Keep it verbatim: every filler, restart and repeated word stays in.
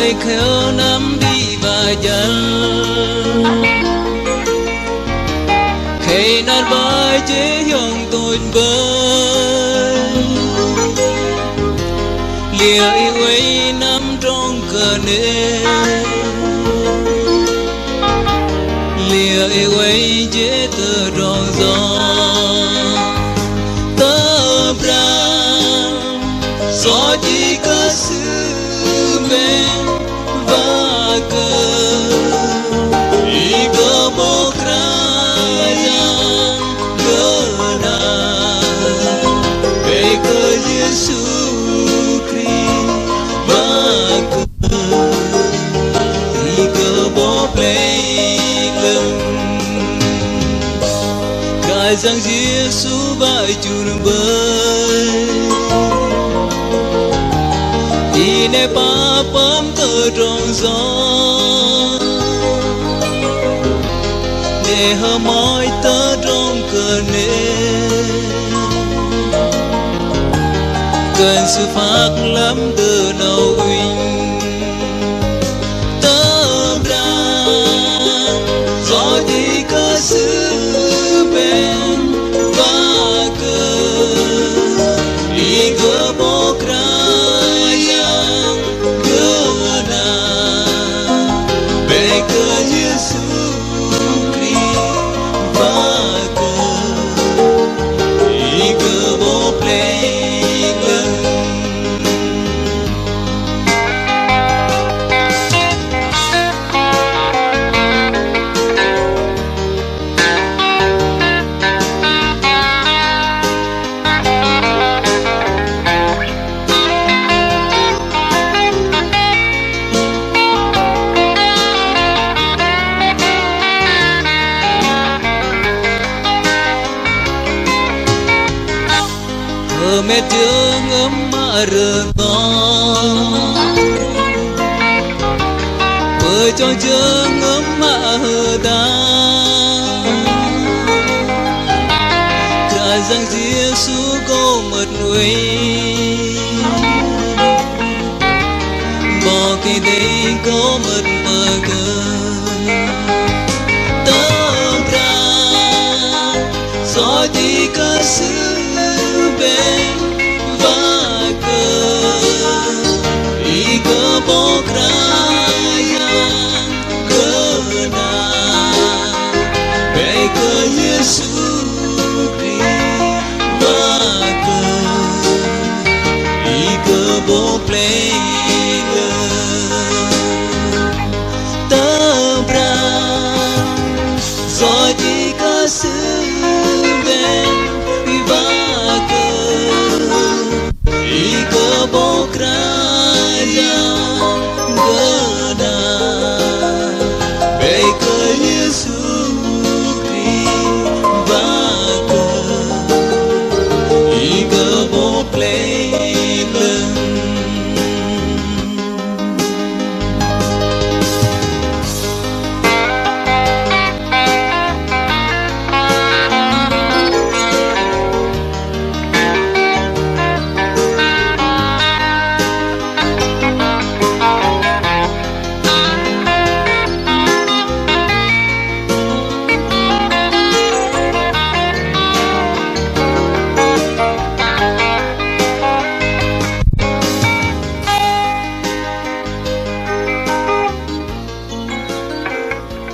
Khei năm đĭ wă jăl, khei năr wă jê̆ hiong tôch bơih, liơ ih oei năm tơdrong kơnê̆, liơ ih oei jê̆ tơdrong yoch. Tơdrong yoch ih kơ Sư bĕng wă kơ, ih kơ 'Bok Kră Yang gơnang, bĕ kơ Yêsu Krist wă kơ, ih kơ 'Bok Plei 'Lơ̆ng. Kră Yang Yêsu wă jur bơih, ih 'nĕ pă pơm tơdrong yoch, 'nĕ hơmoi tơdrong kơnê̆, kơnh Sư phak lăm dơnâu ŭnh. Tơdrong yoch ih kơ Sư bĕng wă kơ, ih kơ 'Bok Kră Yang gơnang, bĕ kơ Yêsu Krist wă kơ, ih kơ 'Bok Plei 'Lơ̆ng. Hơmet jơhngơ̆m mă rơngơ̆m, pơjong jơhngơ̆m mă hơdai. Kră Yang Yêsu gô mơ̆t oei, 'Bok Kei-Dei gô mơ̆t pơgơ̆r. Tơdrong yoch ih kơ Sư bĕng wă kơ, ih kơ 'Bok Kră Yang gơnang, bĕ kơ Yêsu Krist wă kơ, ih kơ 'Bok Plei 'Lơ̆ng. Tơdrong yoch ih kơ Sư bĕng wă kơ, ih kơ 'Bok Kră